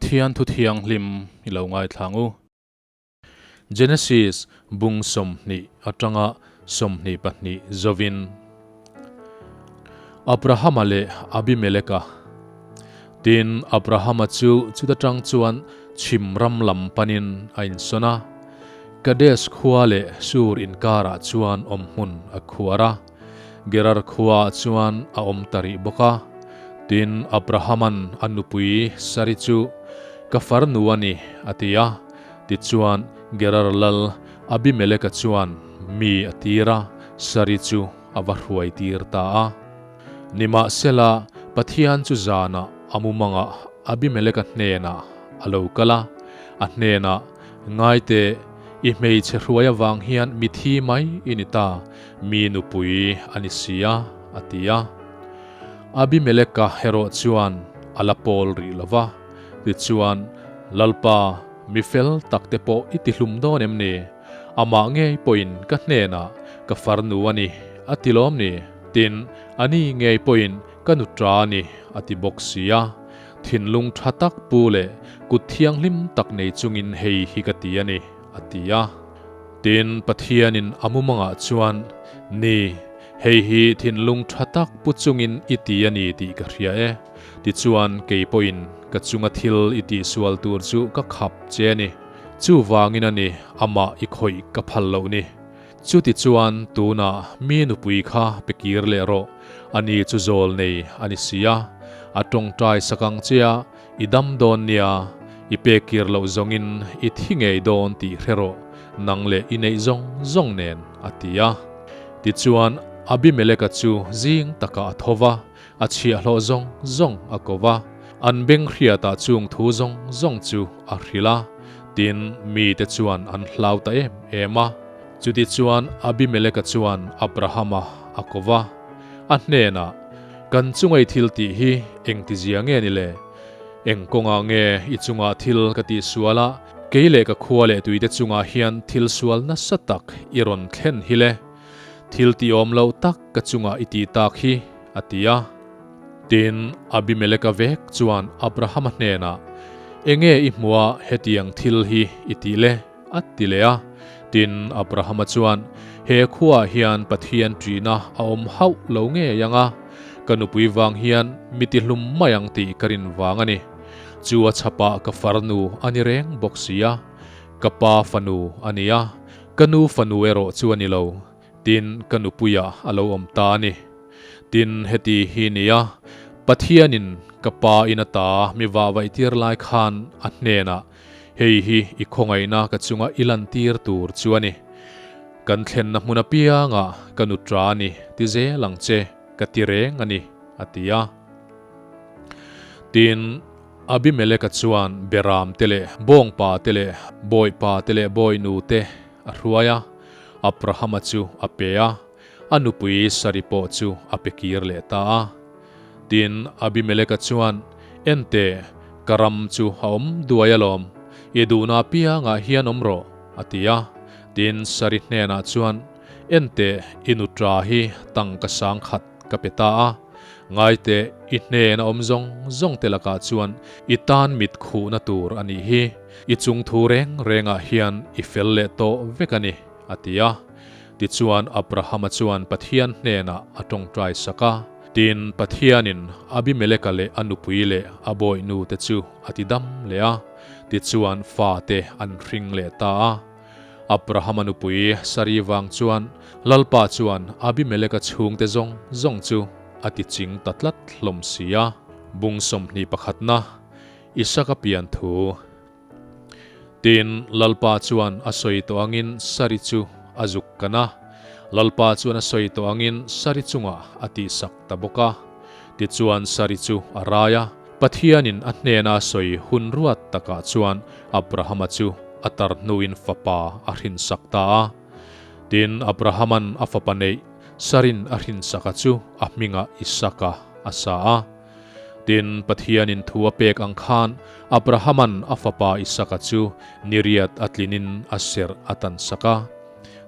Pathian thu thianghlim i lo ngaithlang u. Genesis bung 20 atanga 22 zovin. Abrahama leh Abimeleka. Tin, Abrahama chu chuta tang chuan chhim ram lam panin a insawn a, Kadesh khua leh Shur inkarah chuan awm hmun a khuar a, Gerar khuaah chuan a awm ta rih bawk a. Tin, Abrahama'n a nupui Sari chu, Ka farnu a ni, a ti a. Tichuan, Gerar lal Abimeleka chuan mi a tir a, Sari chu a va hruai tir ta a. Nimahsela, Pathian chu zanah a mumangah Abimeleka hnenah a lo kal a, a hnenah, Ngaite, i hmeichhe hruai avang hian mithi mai i ni ta, mi nupui a ni si a, a ti a. Abimeleka erawh chuan a la pawl rih lo va, tichuan, Lalpa, mi fel takte pawh i tihlum dawn em ni? Amah ngei pawhin ka hnenah ka farnu a ni, a ti lawm ni? Tin, ani ngei pawhin ka nuṭa a ni, a ti bawk si a. Thinlung tha tak pu leh kut thianghlim tak nei chungin hei hi ka ti a ni, a ti a. Tin, Pathianin a mumangah chuan, Ni, hei hi thinlung tha tak pu chungin i ti a ni tih ka hria e. Tichuan, kei pawhin ka chunga thil i tihsual tur chu ka khap che a ni. Chuvangin a ni, amah i khawih ka phal loh ni. Chutichuan, tunah mi nupui kha pe kir leh rawh, ani chu zawl nei a ni si a, a tawngtai sak ang che a, i dam dawn nia, i pek kir loh zawngin i thi ngei dawn tih hre rawh, nang leh i neih zawng zawng nen, a ti a. Tichuan, Abimeleka chu zing takah a tho va, a chhiahhlawh zawng zawng a ko va, an beng hriatah chung thu zawng zawng chu a hrilh a, tin, mite chuan an hlau ta em em a. Chutichuan Abimeleka chuan Abrahama a ko va, a hnenah, Kan chunga i thil tih hi engtizia nge ni le? Eng kawngah nge i chungah thil ka tihsual a, kei leh ka khua leh tuite chungah hian thil sual nasa tak i rawn thlen hi le? Thil tih awm lo tak ka chungah i tih tak hi, a ti a. Tin, Abimeleka vek chuan Abrahama hnenah, Enge i hmuh a hetiang thil hi i tih le? a ti leh a. Tin, Abrahama chuan, He khuaah hian Pathian ṭihna a awm hauh lo ngei ang a, ka nupui vang hian mi tihlum mai ang tih ka rin vang a ni. Chu a chhapah ka farnu a ni reng bawk si a, ka pa fanu a ni a, Ka nu fanu erawh chu a ni lo, tin ka nupuiah a lo awm ta a ni. Tin, heti hi nia, Pathianin ka pa in ata mi vahvaih tir lai khan a hnenah, Hei hi i khawngaihna ka chunga i lantir tur chu a ni. Kan thlenna hmun apiangah ka nu ṭa a ni, ti zel ang che, ka ti reng a ni, a ti a. Tin, Abimeleka chuan Beram te leh Bawngpa te leh Bawipa te leh Bawinu te a hruai a, Abrahama chu a pe a, a nupui Sari pawh chu a pe kir leh ta a. Tin, Abimeleka chuan, Enteh, ka ram chu a awm duai alawm, i duhna apiangah hian awm rawh, a ti a. Tin, Sari hnenah chuan, Enteh, i nuṭa hi tangka sangkhat ka pe ta a. Ngaite, i hnen a awm zawng zawng te lakah chuan i tan mit khuhna tur a nih hi. I chung thu reng rengah hian i fel leh tawh vek a ni, a ti a. Tichuan Abrahama chuan Pathian hnenah a tawngtai sak a. Tin, Pathianin Abimeleka leh a nupui leh a bawihnu te chu a ti dam leh a. Tichuan fate an hring leh ta a. Abrahama nupui Sari vang chuan Lalpa chuan Abimeleka chhungte zawng zawng chu a ti ching ta tlat hlawm si a. Bung 21 pakhatna, Isaka pian thu. Tin, Lalpa chuan a sawi tawh angin Sari chu a zuk kan a. Lalpa chuan a sawi tawh angin Sari chungah a tihsak ta bawk a. Tichuan Sari chu a rai a. Pathianin a hnena sawi hun ruat takah chuan Abrahama chu a tar hnuin fapa a hrinsak ta a. Tin, Abrahama'n a fapa neih Sarin a hrinsaka chu a hmingah Isaka a sa a. Tin, Pathianin thu a pek ang khan Abrahama'n a fapa Isaka chu niriat a tlinin a serh a tansak a.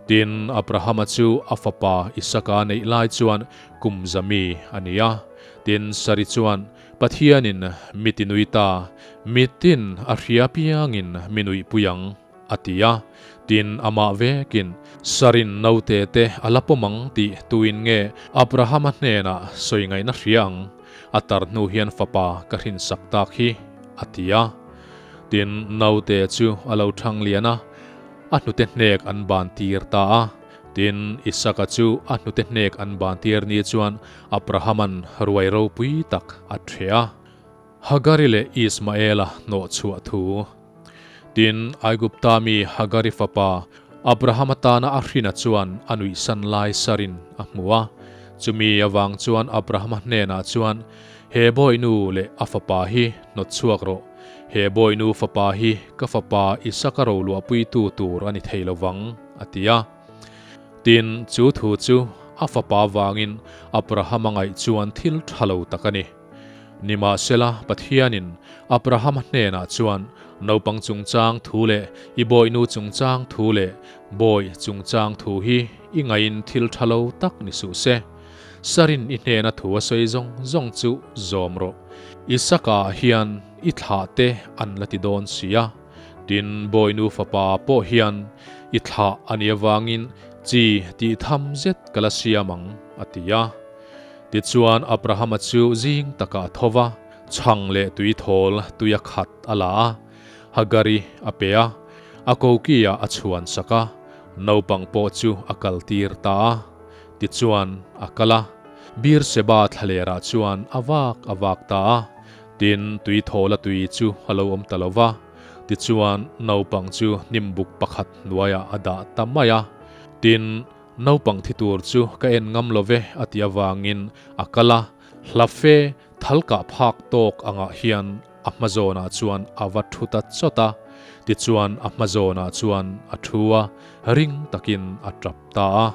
Tin, Abrahama chu a fapa Isaka a neih lai chuan kum zami a ni a. Tin, Sari chuan. Pathianin mi tinui ta, mitin a hria piangin mi nuihpui ang, a ti a. Tin, amah vekin, Sarin naute te a la pawm ang tih tuin nge Abrahama hnenah sawi ngaihna hria ang? A tar hnu hian fapa ka hrinsak tak hi, a ti a. Tin, naute chu a lo thang lian a, a hnute hnek an ban tir ta a. Tin, Isaka chu a hnute hnek an ban tir ni chuan Abrahama'n ruai ropui tak a ṭheh a. Hagari leh Ismaela hnawh chhuah thu. Tin, Aigupta mi Hagari fapa Abrahama tana a hrina chuan a nuihsan lai sarin a hmu a. Chumi avang chuan Abrahama hnenah chuan, He bawihnu leh a fapa hi hnawt chhuak rawh. He bawihnu fapa hi ka fapa Isaka roluahpuitu tur a ni thei lo vang, a ti a. Tin, chu thu chu a fapa vangin Abrahama ngaih chuan thil tha lo tak a ni. Nimahsela, Pathianin Abrahama hnenah chuan, Naupang chungchang thu leh i bawihnu chungchang thu leh bawi chungchang thu hi i ngaihin thil tha lo tak ni suh se. Sarin i hnena thu a sawi zawng zawng chu zawm rawh. Isaka hian i thlah te an la ti dawn si a. Tin, bawinu fapa pawh hian i thlah a nih avangin chi tih tham zet ka la siam ang, a ti a. Tichuan Abrahama chu zing takah a tho va, chhang leh tuithawl tuia khat a la a, Hagari a pe a, a kokiah a chhuan sak a, naupang pawh chu a kaltir ta a. Tichuan a kal a, Beer-seba thlalerah chuan a vak a vak ta a. Tin, tui thawla tui chu a lo awm ta lo va. Tichuan naupang chu hnim buk pakhat hnuaiah a dah ta mai a. Tin, naupang thi tur chu ka en ngam lo ve a tih avangin a kal a, hla fe thal kah phak tawk angah hian a hma zawnah chuan a va thu ta chawt a. Tichuan a hma zawnah chuan a thu a, ring takin a tap ta a.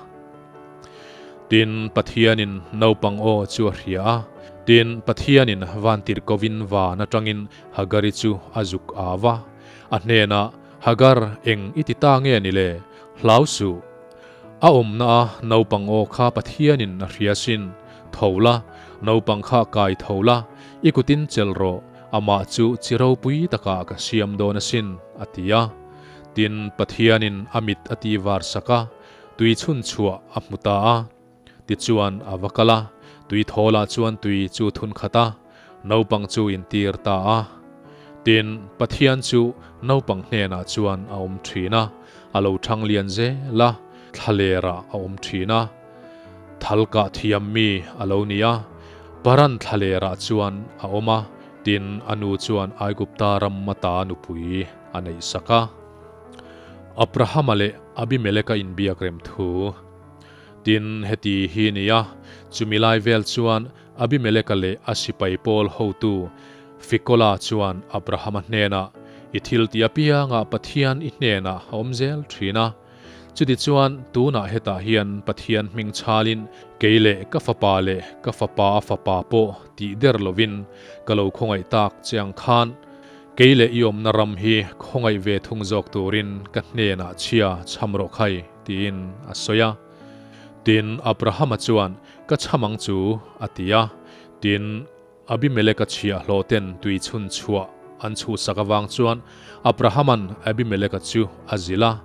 Tin, Pathianin naupang aw chu a hria a. Tin, Pathianin vantirhkovin van atangin Hagari chu a zuk au va. A hnenah, Hagar, eng i ti ta nge ni le? Hlau suh. A awmna a naupang aw kha Pathianin a hria sin. Tho la, naupang kha kai tho la, i kutin chelh rawh, amah chu chi ropui takah ka siam dawn asin, a ti a. Tin, Pathianin a mit a ti var sak a, tui chhun chhuah a hmu ta a. Tichuan a va kal a, tui thawlah chuan tui chu thun khat a, naupang chu intir ta a. Tin, Pathian chu naupang hnenah chuan a awm thin a, a lo thang lian zel a, thlalerah a awm thin a. Thal kah thiam mi a lo ni a, Paran thlalerah chuan a awm a, tin, a nu chuan Aigupta ram ata nupui a neih sak a. Abrahama leh Abimeleka inbiak rem thu. Tin, heti hi ni a, chumi lai vel chuan Abimeleka leh a sipai pawl hotu Fikola chuan Abrahama hnenah, I thil tih apiangah Pathian i hnenah a awm zel thin a. Chutichuan, tunah hetah hian Pathian hming chhalin kei leh ka fapa leh ka fapa a fapa pawh tih der lovin ka lo khawngaih tak che ang khan, Kei leh i awmna ram hi khawngaih ve thung zawk turin ka hnenah chhia chham rawh khai, tiin a sawi a. Tin, Abrahama chuan, Ka chham ang chu, a ti a. Tin, Abimeleka chhiahhlawh ten tui chhun chhuah an chhuhsak avang chuan Abrahama'n Abimeleka chu a zilh a.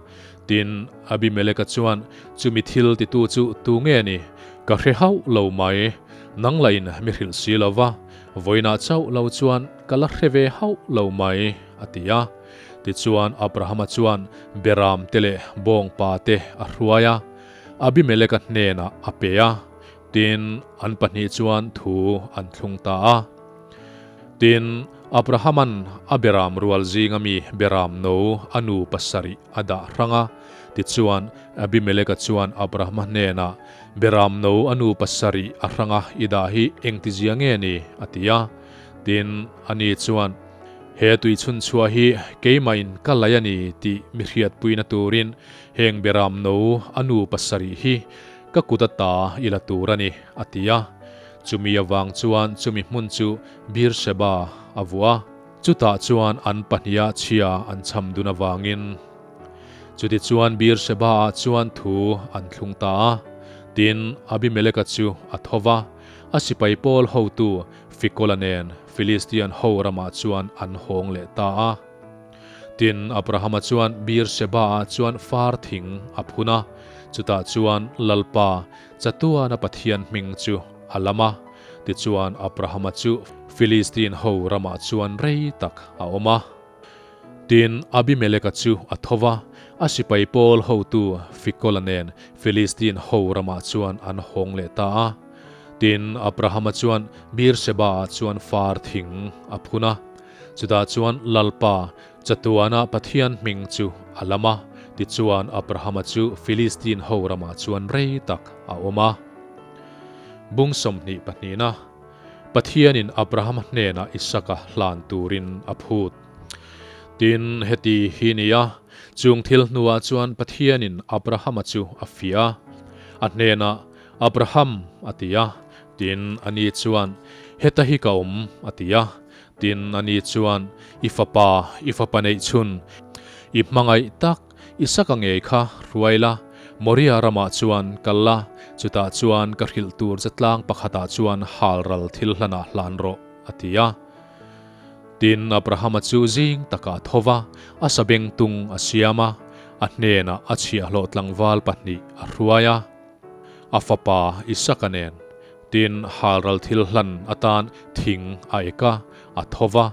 Tin, Abimeleka chuan, Chumi thil titu chu tu nge ni? Ka hre hauh lo mai. Nang lahin mi hrilh si lo va, vawiinah chauh lo chuan ka la hre ve hauh lo mai, a ti a. Tichuan, Abrahama chuan Beram te leh bawngpa te a hruai a, Abimeleka hnenah a pe a. Tin, an pahnih chuan thu an thlung ta a. Tin, Abrahama'n a beram rual zinga mi beram no a nu pasarih a dah hrang a. Tichuan, Abimeleka chuan Abrahama hnenah, Beram no a nu pasarih a hrang a, i dah hi engtizia nge ni? a ti a. Tin, ani chuan, He tui chhunchhuah hi keimahin ka lai a ni tih mi hriatpuina turin heng beram no a nu pasarih hi ka kut ata i la tur a ni, a ti a. Chumi avang chuan chumi hmun chu Beersheba a vuah a, chutah chuan an pahniha chhia an cham dun avangin. Chutichuan Beersheba-ah chuan thu an thlung ta a. Tin, Abimeleka chu a tho va, a sipai pawl hotu Fikola nen. Filistian ho ramah chuan an hawng leh ta a. Tin, Abrahama chuan Beer-sheba-ah chuan far thing a phun a, chutah chuan Lalpa, chatuana Pathian hming chu a lam a. Tichuan, Abrahama chu Filistin ho ramah chuan rei tak a awm a. Tin, Abimeleka chu a tho va, a sipai pawl hotu Fikola nen Filistin ho ramah chuan an hawng leh ta a. Tin, Abrahama chuan Beer-sheba-ah chuan far thing a phun a. Chutah chuan Lalpa, chatuana Pathian hming chu a lam a, tichuan Abrahama chu Filistin ho ramah chuan rei tak a awm a. Bung 20 pahnihna, Pathianin Abrahama hnenah Isaka hlan turin a phut. Tin, heti hi ni a, chung thil hnuah chuan Pathianin Abrahama chu a fiah a, a hnenah, Abraham, a ti a. Tin, ani chuan, Heta hi ka awm, a ti a. Tin, ani chuan, I fapa, i fapa neih chhun, i hmangaih tak, Isaka ngei kha hruai la, Moria ramah chuan kal la, chutah chuan ka hrilh tur che tlang pakhatah chuan halral thil hlanah hlan rawh, a ti a. Tin, Abrahama chu zing takah a tho va, a sabeng tung a siam a, a hnenah a chhiahhlawh tlangval pahnih a hruai a. A fapa Isaka nen, tin halral thil hlan atan thing a ek a, a tho va,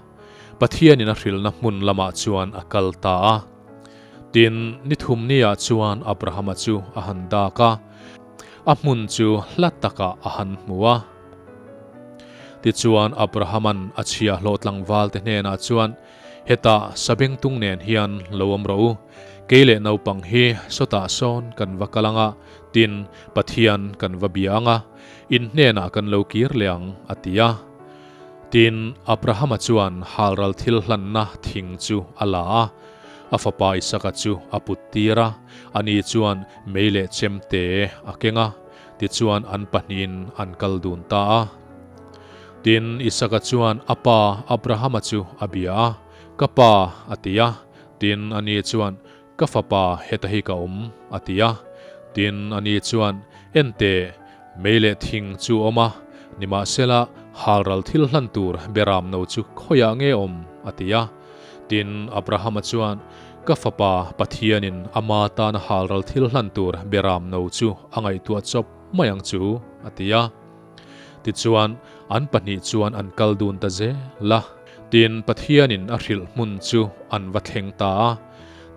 Pathianin a hrilhna hmun lamah chuan a kal ta a. Tin, ni thumniah chuan Abrahama chu a han dak a, a hmun chu hla takah a han hmu a. Tichuan Abrahama'n a chhiahhlawh tlangvalte hnenah chuan, Hetah sabengtung nen hian lo awm rawh u, kei leh naupang hi sawtah sawn kan va kal ang a, tin, Pathian kan va bia ang a, in hnenah kan lo kir leh ang, a ti a. Tin, Abrahama chuan halral thil hlanna thing chu a la a, a fapa Isaka chu a put tir a, ani chuan mei leh chemte a keng a, tichuan an pahnihin an kal dun ta a. Tin, Isaka chuan a pa Abrahama chu a bia a, Ka pa, a ti a. Tin, ani chuan, Ka fapa, heta hi ka awm, a ti a. Tin, ani chuan, En teh, mei leh thing chu awm a, nimahsela halral thil hlan tur beram no chu khawiah nge awm? a ti a. Tin, Abrahama chuan, Ka fapa, Pathianin ama tana halral thil hlan tur beram no chu a ngaihtuah chawp mai ang chu, a ti a. Tichuan, an pahnih chuan an kal dun ta zel a. Tin, Pathianin a hrilh hmun chu an va thleng ta a.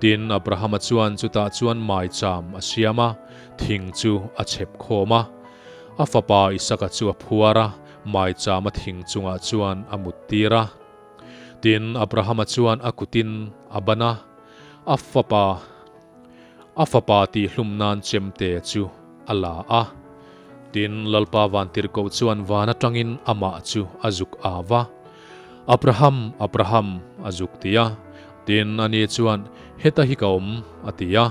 Tin, Abrahama chuan chutah chuan maicham a siam a, thing chu a chhep khawm a. A fapa Isaka chu a phuar a, maichama thing chungah chuan a muttir a. Tin, Abrahama chuan a kutin a ban a, a fapa, A fapa tihhlum nan chemte chu a la a. Tin, Lalpa Vantirhkoh chuan van atangin amah chu a zuk au va, Abraham, Abraham, a zuk ti a. Tin, ani chuan, Heta hi ka awm, a ti a.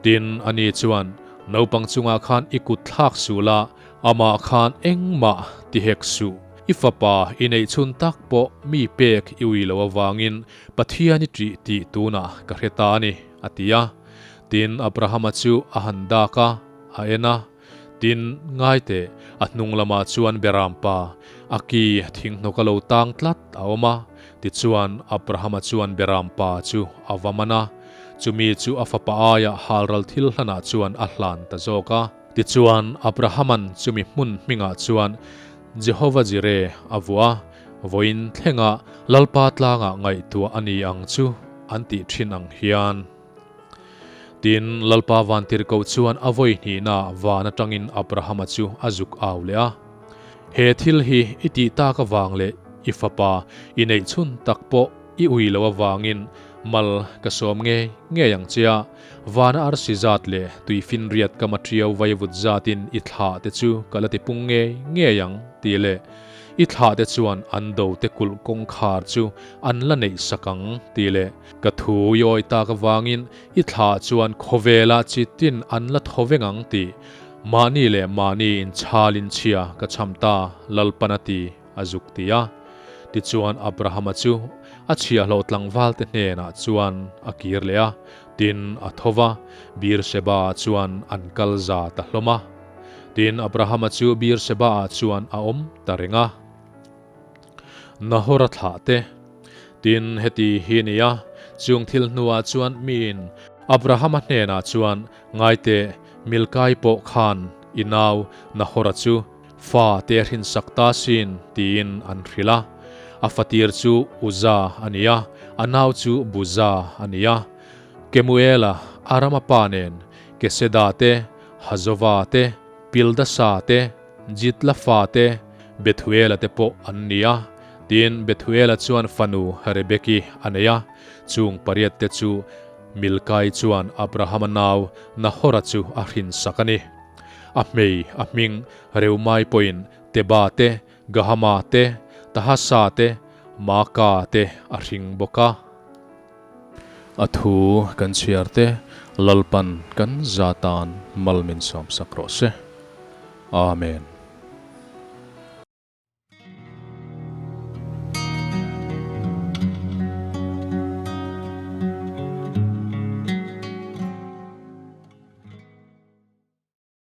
Tin, ani chuan, Naupang chungah khan i kut thlak suh la, amah khan engmah ti hek suh. I fapa i neih chhun tak pawh mi pek i ui loh avangin Pathian i ṭih tih tunah ka hre ta a ni, a ti a. Tin, Abrahama chu a han dak a, a en a. Tin, ngai teh, a hnung lamah chuan Berampa, a ki thinghnawk a lo tang tlat a awm a. Tichuan, Abrahama chuan Berampa chu a va man a, chumi chu a fapa aiah halral thil hlanah chuan a hlan ta zawk a. Tichuan, Abrahama'n chumi hmun hmingah chuan Jehova Jireh a vuah a, vawiin thlenga Lalpa tlangah ngaihtuah a ni ang chu an tih thin ang hian. Tin, Lalpa vantirhkoh chuan a vawi hnihna van atangin Abrahama chu a zuk au leh a, He thil hi i tih tak avang leh i fapa i neih chhun tak pawh i ui loh avangin mal ka sawm ngei ngei ang che a, vana arsi zat leh tuifinriat ka maṭiau vaivut zatin i thlah te chu ka la tipung ngei ngei ang tih leh i thlah te chuan an do te kulh kawngkhar chu an la neih sak ang tih leh ka thu i awi tak avangin i thlah chuan khawvelah chi tin an la thaw veng ang tih mahni leh mahni inchhalin chhia ka cham ta Lalpan a ti. A zuk ti a. Tichuan Abrahama chu a chhiahhlawh tlangvalte hnenah chuan a kir leh a, tin, a tho va, Beer-sheba-ah chuan an kal za ta hlawm a. Tin, Abrahama chu Beer-sheba-ah chuan a awm ta reng a. Nahora thlah te. Tin, heti hi a ni a, chung thil hnuah chuan miin Abrahama hnenah chuan, Ngaiteh, Milkai pawh khan i nau Nahora chu fa te a hrinsak ta sin, tiin an hrilh a. A fatir chu Uza a ni a, a nau chu Buza a ni a. Kemuela, Arama pa nen, Keseda te, Hazova te, Pildasa te, Jitlafa te, Bethuela te pawh an ni a. Tin, Bethuela chuan fanu Rebeki a nei a, chung pariat te chu Milkai chuan Abrahama nau Nahora chu a hrinsak a ni. A hmei a hming Reumai pawhin Teba te, Gahama te, Tahasa te, Maaka te a hring bawk a. A thu kan chhiar te Lalpan kan za tan mal min sawmsak rawh se. Amen.